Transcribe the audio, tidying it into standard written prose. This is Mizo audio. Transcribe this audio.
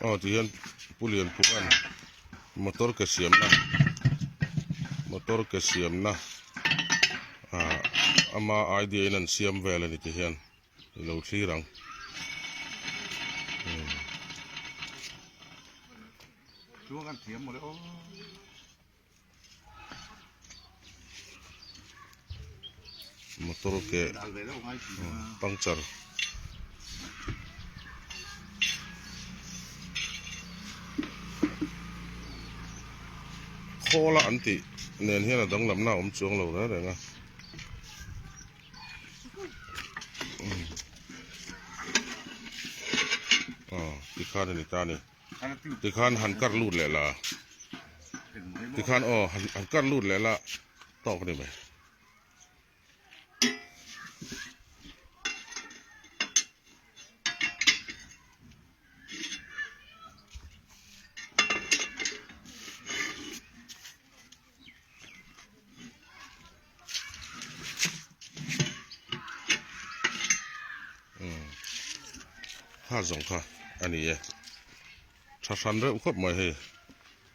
Aw ti hian Pu Lianphua'n motor ke siamna motor ke siamna ah ama idea in an siam vel a ni ti hian i lo thlir ang. Motor ke puncture khawl a an tih nen hian a danglamna a awm chuang lo reng reng a. Aw tikhan a ni ta a ni. Tikhan han kar lut leh la. Tikhan aw han kar lut leh la tawk a ni mai. Kha zawng kha a ni e tha hran reuh khawp mai hei.